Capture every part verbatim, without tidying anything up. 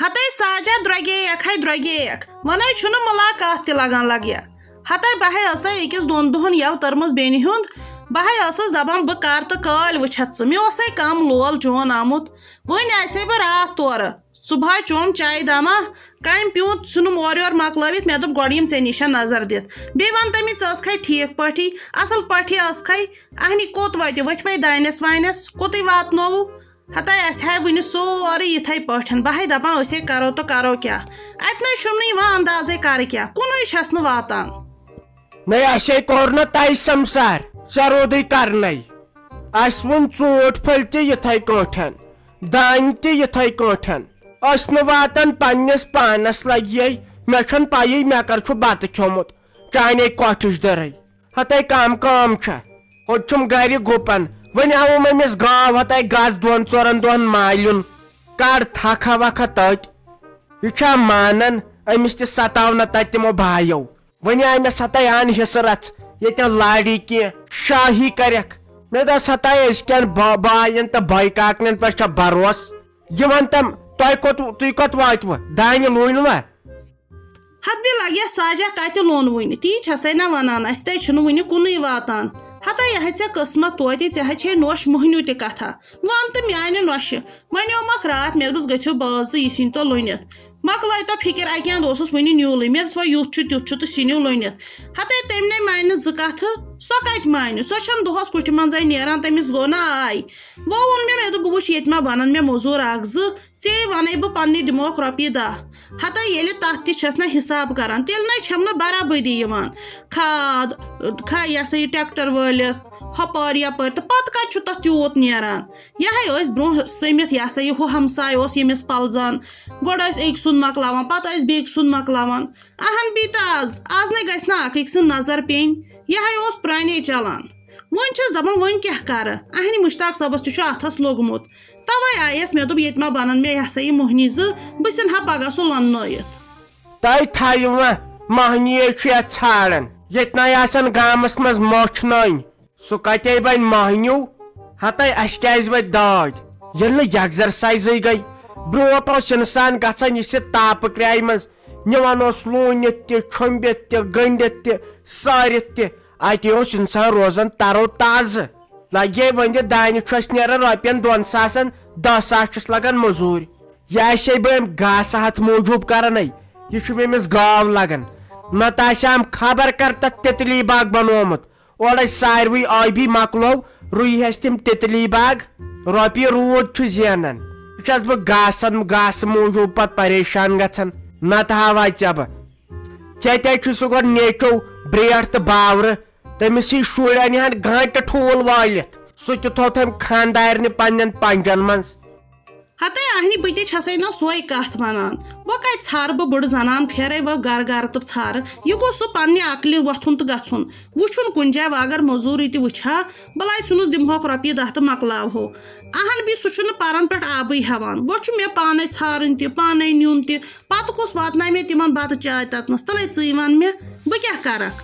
ہتے ساجا درٛۄگییکھ ہے درٛۄگییکھ، وۄنۍ چھُنہٕ مُلاقات تہِ لگان لگیا۔ ہتے بہٕ ہے ٲسے أکِس دۄن دۄہن یَوٕ تٔرمٕژ بیٚنہِ ہُنٛد، بہٕ ہے ٲسٕس دپان بہٕ کر تہٕ کٲلۍ وٕچھتھ ژٕ، مےٚ اوسے کم لول چون آمُت۔ وۄنۍ آسے بہٕ راتھ تورٕ، صبحٲے چوم چایہِ دما، کامہِ پیوٗنت ژھُنُم اورٕ یورٕ مۄکلٲوِتھ، مےٚ دوٚپ گۄڈٕ یِم ژےٚ نِشن نظر دِتھ، بیٚیہِ ون تٔمِس ژٕ ٲسکھے ٹھیٖک پٲٹھی، اصل پٲٹھی ٲسکھے؟ اہنی کوٚت وٲتِو؟ ؤتھۍ وَے دانٮ۪س وانٮ۪س، کوٚتُے واتنووُ؟ ہتاے، اسہِ ہاے وُنہِ سورُے یِتھے پٲٹھۍ، بہٕ ہاے دپان أسۍ ہے کرو تہٕ کرو کیٛاہ؟ اتہِ نَے چھُم نہٕ یِوان اندازے کرٕ کیٛاہ، کُنُے چھس نہٕ واتان۔ نَے، اسے کوٚر نہٕ تۄہہِ سمسار، ژےٚ روٗدٕے کرنَے۔ اسہِ ووٚن ژوٗنٛٹھۍ پھٔلۍ تہِ یِتھے کٲٹھۍ، دانہِ تہِ یِتھے کٲٹھۍ۔ أسۍ نہٕ واتان پننِس پانس لگیے، مےٚ چھَنہٕ پَیی مےٚ کر چھُ بتہٕ کھیوٚمُت، چانے کۄٹھِچ دٔرٕے۔ ہتے کم کٲم چھےٚ؟ ہوٚتہِ چھُم گرِ گُپن۔ وۄنۍ ہاوُم أمِس گاو ہتے گس دۄن ژورن دۄہن مالیُن۔ کڑ تھکھا وکھا تٔتۍ۔ یہِ چھا مانان؟ أمِس تہِ ستاو نہ تتہِ تِمو بایو۔ وۄنۍ آے مےٚ ستاے ان حصہٕ رژھ۔ ییٚتٮ۪ن لاڑی کینٛہہ شاہی کرٮ۪کھ۔ مےٚ دوٚپ ستاے أزکٮ۪ن با-، باین تہٕ باے کاکنٮ۪ن پٮ۪ٹھ چھا بروس؟ یہِ ون تم، تۄہہِ کوٚت، تُہۍ کوٚت واتوٕ؟ دانہِ لوٗنۍ وا؟ ہتہٕ بیٚیہِ لگہِ ساجا کتہِ لون وُنہِ؟ تی چھسے نہ ونان، اسہِ تے چھُنہٕ وُنہِ کُنُے واتان۔ ہتا یہِ ہے ژےٚ قٕسمت توتہِ، ژےٚ ہے چھے نوش مۄہنیو تہِ کتھا۔ وَن تہٕ میانہِ نوشہِ۔ وَنیومکھ راتھ مےٚ دوٚپُس، "گٔژھِو باز زٕ، یہِ سِنۍ تو لوٗنِتھ۔" مۄکلٲے تو فِکر، اَکہِ اَندٕ اوسُس وُنہِ نیوٗلٕے۔ مےٚ دوٚپُس، "وۄنۍ یُتھ چھُ، تیُتھ چھُ تہٕ سِنِو لوٗنِتھ۔" ہتے تٔمۍ نے مانہِ نہٕ زٕ کتھٕ، سۄ کتہِ مانہِ؟ سۄ چھَنہٕ دۄہس کُٹھِ منٛزے نیران، تٔمِس گوٚو نہ آے۔ وۄنۍ ووٚن مےٚ، مےٚ دوٚپ، "بہٕ وٕچھِ ییٚتہِ ما بنن مےٚ موٚزوٗر اکھ زٕ۔" ژے ونے بہٕ پننہِ دِموکھ رۄپیہِ دَہ۔ ہتا ییٚلہِ تتھ تہِ چھس نہ حساب کران، تیٚلہِ نے چھم نہ برابٔدی یِوان۔ کھاد، کھا-، یہِ ہسا یہِ ٹریکٹر وٲلِس، ہۄپٲرۍ یپٲرۍ، تہٕ پتہٕ کتہِ چھُ تتھ تیوٗت نیران؟ یہِ ہے ٲسۍ برونٛہہ سٔمِتھ، یہِ ہسا یہِ ہُہ ہمساے اوس ییٚمِس پلزان، گۄڈٕ ٲسۍ أکۍ سُنٛد مۄکلاوان، پتہٕ ٲسۍ بیٚکۍ سُنٛد مۄکلاوان۔ اہن بیٚیہِ تہٕ آز، آز نے گژھِ نہ اکھ أکۍ سٕنٛز نظر پیٚنۍ، یہِ ہے اوس پرٛانے چلان۔ وۄنۍ چھس دپان، وۄنۍ کیٛاہ کرٕ؟ اہنہِ مشتاق صٲبس تہِ چھُ اتھس لوٚگمُت۔ توے آیس، مےٚ دوٚپ، ییٚتہِ ما بنن مےٚ، یہِ ہسا یہِ، مۄہنی زٕ، بہٕ ژھٕنہٕ ہا پگاہ سُہ لننٲیِتھ۔ تۄہہِ تھٲیِو وۄنۍ مۄہنی چھُ یتھ ژھانڈان، ییٚتہِ نَے آسن گامس منٛز مۄچھ نٔنۍ، سُہ کتے بنہِ مۄہنیو؟ ہتے اسہِ کیازِ وتہِ داج، ییٚلہِ نہٕ یکزرسایزٕے گٔے؟ برونٛٹھ اوس انسان گژھان یہِ سہِ تاپہٕ کرٛایہِ منٛز، نِوان اوس لوٗنِتھ تہِ، چھۄمبِتھ تہِ، گٔنڈِتھ تہِ، سٲرِتھ تہِ، اتے اوس انسان روزان تر و تازٕ۔ لگے وۄنۍ دانہِ چھُ اَسہِ نیران رۄپین دۄن ساسن، دہ ساس چھُس لگان مٔزوٗرۍ۔ یہِ آسے بہٕ أمۍ گاسہٕ ہتھ موٗجوٗب کران ہے، یہِ چھُ مےٚ أمِس گاو لگان۔ نتہٕ آسہِ ہم خبر کر تتھ تِتلی باغ بنومُت۔ اورے ساروٕے ٲبی مۄکلو، رُیہِ ہٮ۪س تِم تِتلی باغ، رۄپیہِ روٗد چھُ زینان۔ یہِ چھَس بہٕ گاسن، گاسہٕ موٗجوٗب پتہٕ پریشان گژھان۔ نتہٕ ہاوے ژےٚ بہٕ۔ ژےٚ تہِ چھُ سُہ گۄڈٕ نیچو برٛیٹھ تہٕ باورٕ، تٔمِس یی شُرۍ انہِ ہن گانٹہٕ ٹھوٗل وٲلِتھ۔ سُہ تہِ تھوٚو تٔمۍ خانٛدارنہِ پننٮ۪ن پنجن منٛز۔ ہتے اہنہِ، بہٕ تہِ چھسے نہ سۄے کتھ ونان۔ وۄنۍ کتہِ ژھارٕ بہٕ بٕڑٕ زنان پھیرے وۄنۍ گرٕ گرٕ تہٕ ژھارٕ؟ یہِ گوٚو سُہ پننہِ عقلہِ وۄتھُن تہٕ گژھُن۔ وٕچھُن کُنہِ جایہِ وۄنۍ اگر مٔزوٗرٕے تہِ وٕچھِ ہا، بلاے ژھٕنُس دِمہوکھ رۄپیہِ دہ تہٕ مۄکلاوہو۔ اہن بیٚیہِ سُہ چھُنہٕ پرن پٮ۪ٹھ آبٕے ہٮ۪وان۔ وۄنۍ چھُ مےٚ پانے ژھارٕنۍ تہِ، پانے نیُن تہِ۔ پتہٕ کُس واتنایہِ مےٚ تِمن بتہٕ چاے تتنس؟ تلے ژٕے ون مےٚ، بہٕ کیٛاہ کرکھ؟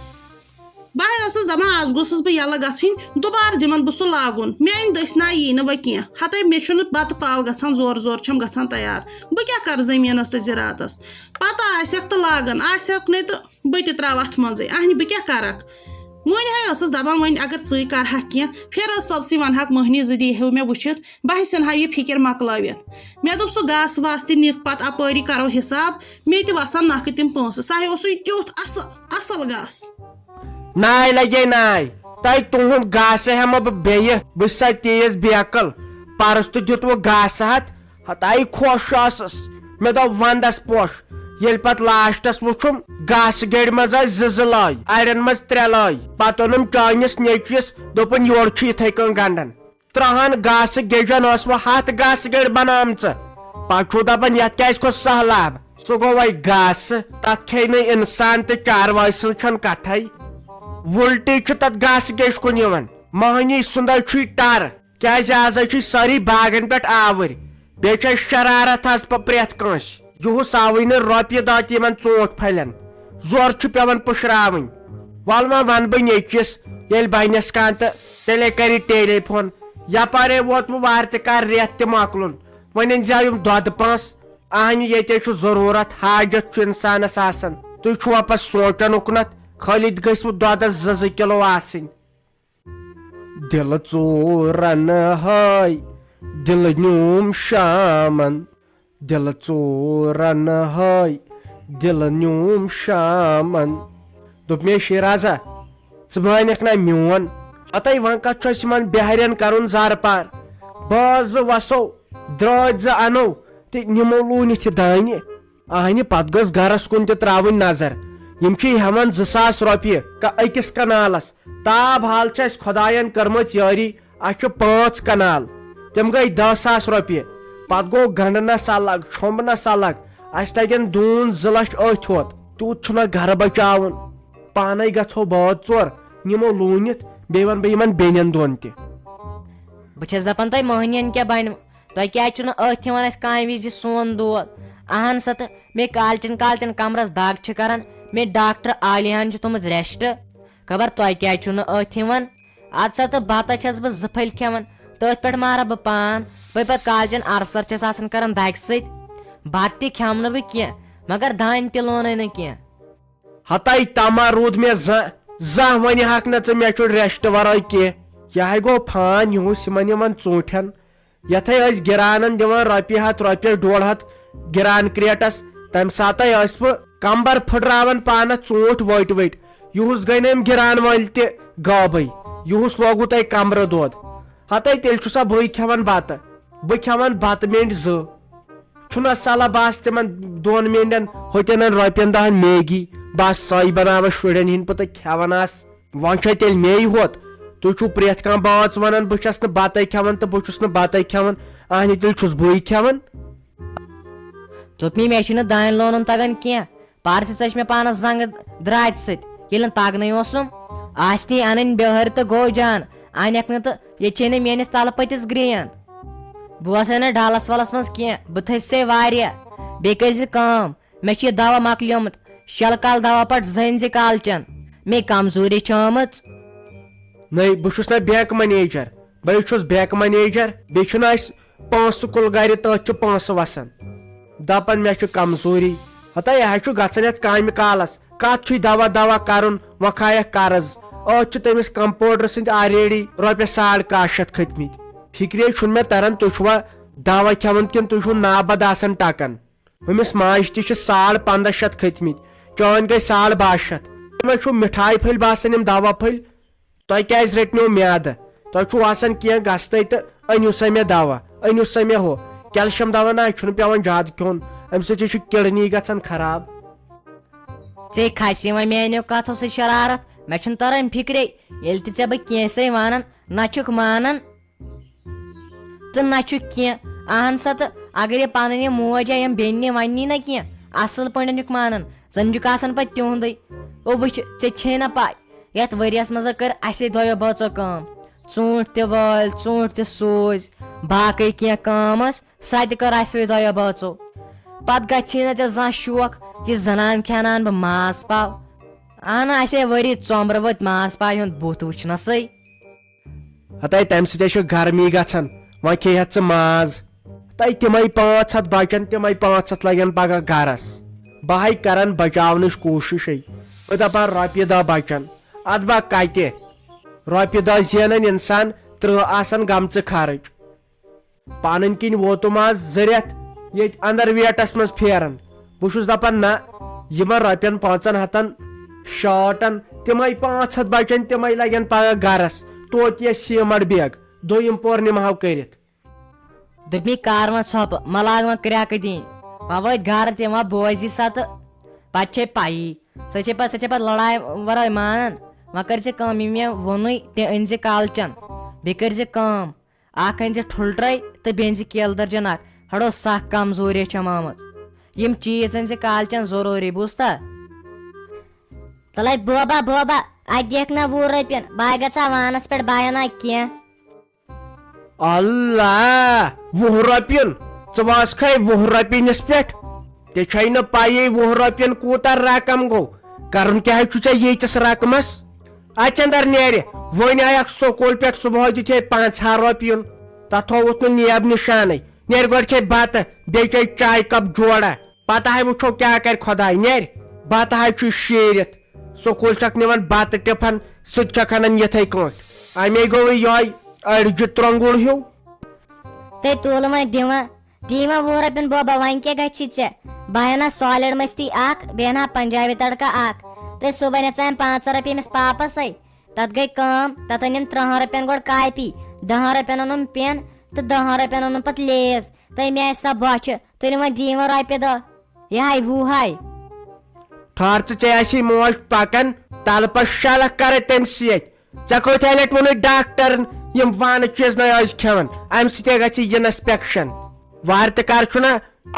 بہٕ ہے ٲسٕس دپان، از گوٚژھُس بہٕ یلہٕ گژھٕنۍ، دُبارٕ دِمن بہٕ سُہ لاگُن۔ میانہِ دٔسۍ ناے یی نہٕ وۄنۍ کینٛہہ۔ ہتے مےٚ چھُنہٕ بتہٕ پاو گژھان، زورٕ زورٕ چھم گژھان تیار۔ بہٕ کیٛاہ کرٕ زٔمیٖنس تہٕ زِراتس؟ پتہٕ آسٮ۪کھ تہٕ لاگن، آسٮ۪کھ نے تہٕ بہٕ تہِ تراوٕ اتھ منٛزٕے۔ اہنہِ، بہٕ کیٛاہ کرکھ؟ وۄنۍ ہے ٲسٕس دپان، وۄنۍ اگر ژٕے کرہکھ کینٛہہ، فیروز صٲبسٕے ونہکھ، مۄہنی زٕ دی ہیو مےٚ وٕچھِتھ، بہٕ ہے ژھٕنہٕ ہا یہِ فکر مۄکلٲوِتھ۔ مےٚ دوٚپ، سُہ گاسہٕ واسہٕ تہِ نِکھ پتہٕ اپٲری کرو حساب، مےٚ تہِ وسان نکھٕ تِم پونٛسہٕ۔ سُہ ہے اوسُے تیُتھ اصل، اصل گاسہٕ۔ ناے لگے ناے، تۄہہِ تُہُنٛد گاسہٕ ہٮ۪مہٕ بہٕ بیٚیہِ، بہٕ چھُ سا تیز بیکل۔ پرُس تہِ دیُت وۄنۍ گاسہٕ ہتھ، ہتاے خۄش ٲسٕس۔ مےٚ دوٚپ ونٛدس پوش، ییٚلہِ پتہٕ لاسٹس وُچھُم، گاسہٕ گیٚڑِ منٛز ٲسۍ زٕ زٕ لٲے، اڑٮ۪ن منٛز ترٛےٚ لٲے۔ پتہٕ اوٚنُم چٲنِس نیٚچوِس، دوٚپُن، یورٕ چھُ یِتھے کٔنۍ گنٛڈان۔ ترٛہن گاسہٕ گیٚجن ٲس وۄنۍ ہتھ گاسہٕ گیٚڑ بنٲومژٕ۔ پتہٕ چھُو دپان، یتھ کیٛازِ کھوٚت سہلاب؟ سُہ گوٚو وۄنۍ گاسہٕ، تتھ کھیٚیہِ نہٕ انسان تہٕ چاروٲے سٕنٛز چھَنہٕ کتھے۔ وُلٹی چھُ تتھ گاسہٕ گیٚجہِ کُن یِوان۔ مۄہنی سُنٛدے چھُے ٹر، کیٛازِ ازے چھِ سٲری باغن پٮ۪ٹھ آوٕرۍ۔ بیٚیہِ چھےٚ شرارت حظ پ-، پرٛٮ۪تھ کٲنٛسہِ۔ یُہُس آوٕے نہٕ رۄپیہِ دہ تہِ یِمن ژوٗنٛٹھۍ پھلٮ۪ن۔ زورٕ چھُ پٮ۪وان پُشراوٕنۍ۔ وَلہٕ وۄنۍ وَنہٕ بہٕ نیٚچوِس، ییٚلہِ بَنٮ۪س کانٛہہ تہٕ تیٚلے کَرِ ٹیلی فون۔ یَپارے ووت وۄنۍ وارٕ تہِ کَر رٮ۪تھ تہِ مۄکلُن۔ وۄنۍ أنۍ زیو یِم دۄدٕ پانٛژھ۔ اہنہِ ییٚتے چھُ ضروٗرت، حاجت چھُ انسانس آسان۔ تُہۍ چھِوا پتہٕ سونٛچان اُکنتھ، خٲلی گٔژھِوٕ دۄدس زٕ زٕ کِلو آسٕنۍ؟ دِلہٕ ژوٗرن ہٲے، دِلہٕ نیوٗم شامن۔ دِلہٕ ژوٗرن ہٲے، دِلہٕ نیوٗم شامن۔ دوٚپ مےٚ، شیرازا، ژٕ مانکھ نا میون؟ ہتے وۄنۍ کتھ چھُ اسہِ یِمن بِہارٮ۪ن کرُن زارٕ پار؟ بٲژ زٕ وسو، درٛٲتۍ زٕ انو، تہٕ نِمو لوٗنِتھ یہِ دانہِ۔ اہنہِ پتہٕ گٔژھ گرس کُن تہِ تراوٕنۍ نظر۔ یِم چھِ ہٮ۪وان زٕ ساس رۄپیہِ ک-، أکِس کنالس۔ تاب حال چھِ اسہِ خۄداین کٔرمٕژ یٲری، اسہِ چھِ پانٛژھ کنال۔ تِم گٔے دَہ ساس رۄپیہِ۔ پتہٕ گوٚو گنڈنس الگ، چھۄمبنس الگ۔ اسہِ تگن دوٗن زٕ لچھ أتھۍ ہوت۔ تیوٗت چھُنہ گرٕ بچاوُن۔ پانے گژھو بٲژ ژور، نِمو لوٗنِتھ، بیٚیہِ ونہٕ بہٕ یِمن بیٚنٮ۪ن دۄن تہِ۔ بہٕ چھَس دَپان تۄہہِ مۄہنِیَن کیٛاہ بَنہِ؟ تۄہہِ کیٛازِ چھُو نہٕ أتھۍ یِوان اَسہِ کامہِ وِزِ سون دود؟ اَہَن سا، تہٕ مےٚ کالچَن کالچَن کَمرَس دَگ چھِ کَران، مےٚ ڈاکٹر عالی ہَن چھُ تھوٚمُت rest۔ خبر تۄہہِ کیٛازِ چھُو نہٕ أتھۍ یِوان؟ اَدٕ سا، تہٕ بَتَس چھَس بہٕ زٕ پھٔلۍ کھٮ۪وان، تٔتھۍ پٮ۪ٹھ مارٕ بہٕ پان۔ بہٕ پَتہٕ کالچَن ulcer چھَس آسان کَران دَگہِ سۭتۍ۔ بَتہٕ تہِ کھٮ۪مہٕ نہٕ بہٕ کینٛہہ، مگر دانہِ تہِ لونَے نہٕ کینٛہہ۔ ہتاے تما روٗد مےٚ زانٛہہ، زانٛہہ ونہِ ہاکھ نہٕ ژٕ مےٚ چھُ rest ورٲے کینٛہہ۔ یہِ ہاے گوٚو فان یِہُس یِمن یِمن ژوٗنٛٹھٮ۪ن۔ یتھے ٲسۍ گِرانن دِوان رۄپیہِ ہتھ، رۄپیس ڈۄڑ ہتھ گِران کریٹس، تمہِ ساتے ٲسۍ بہٕ کمبر پھٕٹراوان پانس ژوٗنٛٹھۍ ؤٹۍ ؤٹۍ۔ یِہُس گٔے نہٕ أمۍ گِران وٲلۍ تہِ غٲبٕے۔ یِہُس لوگوُ تۄہہِ کمبرٕ دود۔ ہتے تیٚلہِ چھُسا بٕے کھٮ۪وان بتہٕ؟ بہٕ کھٮ۪وان بتہٕ مینٛڈۍ زٕ۔ چھُنہ صلاح بس تِمن دۄن مینٛڈٮ۪ن ہوٚتٮ۪ن رۄپین دہن میگی، بس سۄے بناوس شُرٮ۪ن ہِنٛدۍ پٲٹھۍ کھٮ۪وان آس۔ وۄنۍ چھا تیٚلہِ مے ہوت؟ تُہۍ چھِو پرٛٮ۪تھ کانٛہہ بٲژ ونان بہٕ چھس نہٕ بتے کھٮ۪وان تہٕ بہٕ چھُس نہٕ بتے کھٮ۪وان۔ اہنہِ تیٚلہِ چھُس بٕے کھٮ۪وان۔ دوٚپمَے مےٚ چھُنہٕ دانہِ لونُن تگان کینٛہہ، پرٕ تہِ ژٔج مےٚ پانس زنٛگہٕ درٛاتہِ سۭتۍ، ییٚلہِ نہٕ تگنٕے اوسُم۔ آسنی انٕنۍ بیہٲرۍ تہٕ گوٚو جان، انکھ نہٕ تہٕ ییٚتہِ چھے نہٕ میٲنِس تلہٕ پٔتِس گرٛین۔ بہٕ اوسَے نہٕ ڈلس ولس منٛز کینٛہہ، بہٕ تھٔسۍ سے واریاہ۔ بیٚیہِ کٔرۍ زِ کٲم، مےٚ چھُ یہِ دوا مۄکلیومُت، شیلہٕ کال دوا پٲٹھۍ زٲنۍ زِ کالچن، مےٚ کمزوری چھِ آمٕژ۔ نٔے، بہٕ چھُس نہ بینک منیجر، بہٕ چھُس بینک منیجر، بیٚیہِ چھُنہٕ اَسہِ پونٛسہٕ کُل گرِ، تٔتھۍ چھِ پونٛسہٕ وسان۔ دپان مےٚ چھُ کمزوری۔ ہتا یہِ حظ چھُ گژھان یتھ کامہِ کالس۔ کتھ چھُے دوا دوا کرُن، وۄنۍ کھایکھ قرض۔ أتھۍ چھُ تٔمِس کمپاوڈر سٕنٛدۍ already رۄپیس ساڑ کاہ شتھ کھٔتمٕتۍ۔ فکرے چھُنہٕ مےٚ تران، تُہۍ چھُوا دوا کھٮ۪وان کِنہٕ تُہۍ چھُو نابد آسان ٹکان؟ ہُمِس ماجہِ تہِ چھِ ساڑ پنٛداہ شتھ کھٔتمٕتۍ، چٲنۍ گٔے ساڑ باہ شتھ۔ تِمے چھُو مِٹھایہِ پھٔلۍ باسان یِم دوا پھٔلۍ۔ تۄہہِ کیٛازِ رٔٹنیو میادٕ؟ تۄہہِ چھُو آسان کینٛہہ گژھتَے تہٕ أنِو سا مےٚ دوا، أنِو سا مےٚ ہُہ۔ کیلشیم دوا نہ چھُنہٕ پٮ۪وان زیادٕ کھیوٚن، اَمہِ سۭتۍ چھُ کِڈنی گژھان خراب۔ ژےٚ کھسہِ وۄنۍ میٛانیو کَتھو سۭتۍ شرارت، مےٚ چھُنہٕ تران فِکرے، ییٚلہِ تہِ ژےٚ بہٕ کینٛہہ سَے وَنان، نہ چھُکھ مانان۔ تہٕ نہ چھُ کینٛہہ۔ اہن سا، تہٕ اگر یہِ پنٕنۍ یہِ موج یا یِم بیٚنہِ وَنی نہ کینٛہہ، اَصٕل پٲٹھۍ چھُکھ مانان، زَن چھُکھ آسان پَتہٕ تِہُنٛدُے۔ او وٕچھ، ژےٚ چھے نہ پَے، یَتھ ؤریَس منٛز کٔر اَسے دۄیو بٲژو کٲم۔ ژوٗنٛٹھۍ تہِ وٲلۍ، ژوٗنٛٹھۍ تہِ سوٗزۍ، باقٕے کینٛہہ کٲم ٲس، سۄ تہِ کٔر اَسہِ وۄنۍ دۄیو بٲژو۔ پَتہٕ گژھی نہ ژےٚ زانٛہہ شوق، یہِ زَنان کھٮ۪ناوَن بہٕ ماز پاو۔ اہن، اَسے ؤری ژۄمبرٕ وٲتۍ ماز پاوِ ہُنٛد بُتھ وٕچھنَسٕے۔ ہتاے تمہِ سۭتۍ چھِ گرمی گژھان، وۄنۍ کھیٚیہِ ہتھ ژٕ ماز۔ ہتاے تِمے پانٛژھ ہتھ بچن، تِمے پانٛژھ ہتھ لگن پگاہ گرس۔ بہٕ ہاے کران بچاونٕچ کوٗششے، بہٕ دپان رۄپیہِ دہ بچن، ادٕ بہ کتہِ؟ رۄپیہِ دہ زینن انسان، ترٕہ آسن گمژٕ خرٕچ۔ پنٕنۍ کِنۍ ووتُم آز زٕ رٮ۪تھ ییٚتہِ اندر ویٹس منٛز پھیران۔ بہٕ چھُس دپان، نہ، یِمن رۄپین پانٛژن ہتن شارٹن، تِمے پانٛژھ ہتھ بچن، تِمے لگن پگاہ گرس۔ توتہِ یہِ سیمٹ بیگ، دوٚیِم پور نِمہٕ ہاو کٔرِتھ۔ دوٚپمَے، کر وۄنۍ ژھۄپہٕ، مہ لاگ وۄنۍ کرٛٮ۪کہٕ دِنۍ۔ وۄنۍ وٲتۍ گرٕ تہِ، وۄنۍ بوزِ سۄ تہٕ پتہٕ چھے پَیی۔ سۄ چھے پتہٕ، سۄ چھے پتہٕ لڑایہِ ورٲے مانان۔ وۄنۍ کٔرۍ زِ کٲم، یہِ مےٚ ووٚنُے، تہِ أنۍ زِ کالچن۔ بیٚیہِ کٔرۍ زِ کٲم، اکھ أنۍ زِ ٹھُلہٕ ٹرٛے تہٕ بیٚیہِ أنۍ زِ کیلہٕ درجن اکھ۔ ہڑو سخ کمزوری چھم آمٕژ۔ یِم چیٖز أنۍ زِ کالچن ضروٗری، بوٗزتھا؟ تلے بوبا، بوبا، اتہِ دِکھ نہ وُہ رۄپین، بہٕ گژھا وانس پٮ۪ٹھ، بہٕ انہٕ کینٛہہ۔ اللہ، وُہ رۄپین؟ ژٕ واسکھے وُہ رۄپینس پٮ۪ٹھ؟ ژےٚ چھے نہٕ پَیی وُہ رۄپین کوٗتاہ رقم گوٚو؟ کرُن کیٛاہ چھُ ژےٚ ییٖتِس رقمس؟ اَژ اندر نیرِ، وۄنۍ آیکھ سکوٗل پٮ۪ٹھ صبحٲے دِتھ ہے پانٛژھ ہَتھ رۄپیُن، تتھ تھووُتھ نہٕ نیب نشانٕے۔ تیٚلہِ گۄڈٕ کھے بتہٕ، بیٚیہِ چے چایہِ کپ جوڑا۔ پتہٕ ہاے وٕچھو کیٛاہ کرِ خۄداے۔ نیر، بتہٕ ہاے چھُ شیٖرِتھ۔ سکوٗل چھکھ نِوان بتہٕ ٹِفن، سُہ تہِ چھکھ انان یِتھے کٲٹھۍ۔ امے گوٚو یِہوٚے أڑجہِ ترٛۄنٛگُل ہیوٗ۔ تُہۍ تُلہٕ وۄنۍ دِوان، دِیِو وۄنۍ وُہ رۄپیَن بوبا، وۄنۍ کیٛاہ گژھِ ژےٚ؟ بہٕ اَنہٕ ہا سالِڈ مٔستی اَکھ، بیٚیہِ اَنہٕ ہا پنجابی تڑکا اَکھ۔ تہٕ صُبحن ہیٚژایم پانٛژھ رۄپیہِ أمِس پاپَسَے۔ تَتھ گٔے کٲم، تَتھ أنِم تٕرٛہَن رۄپیَن گۄڈٕ کاپی، دَہَن رۄپیَن اوٚنُم پٮ۪ن تہٕ دَہَن رۄپیَن اوٚنُم پَتہٕ لیز۔ تہٕ مےٚ آسہِ سۄ بۄچھِ، تُلِو وۄنۍ دِیِو وۄنۍ رۄپیہِ دَہ۔ یہِ ہاے وُہ ہاے۔ ٹھہر ژٕ، ژےٚ آسی موج پکان، تلہٕ پتہٕ شلکھ کرے تٔمۍ سۭتۍ۔ ژےٚ کۭتۍ لٹہِ ووٚنُے ڈاکٹرن، یِم وانہٕ چیٖز نَے ٲسۍ کھٮ۪وان، امہِ سۭتۍ گژھِ انسپیکشن۔ وارٕ تہِ کر چھُنہ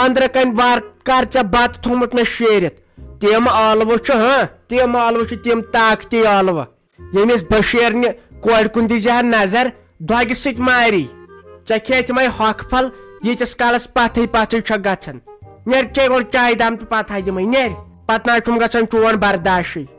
أنٛدرٕ کنۍ، وارٕ کر ژےٚ بتہٕ تھوٚمُت مےٚ شیٖرِتھ۔ تِم ٲلوٕ چھِ، ہاں، تِم ٲلوٕ چھِ تِم طاقتی ٲلوٕ۔ ییٚمِس بشیرنہِ کورِ کُن دِژ ہا نظر، دۄگہِ سۭتۍ ماری۔ ژےٚ کھیٚیہِ تِمے ہۄکھ پھل، ییٖتِس کالس پتھٕے پتھٕے چھکھ گژھان۔ نیر، چے گۄڈٕ چایہِ دام تہٕ پتہٕ ہا دِمے۔ نیر، پتہٕ نہ چھُم گژھان چون برداشٕے۔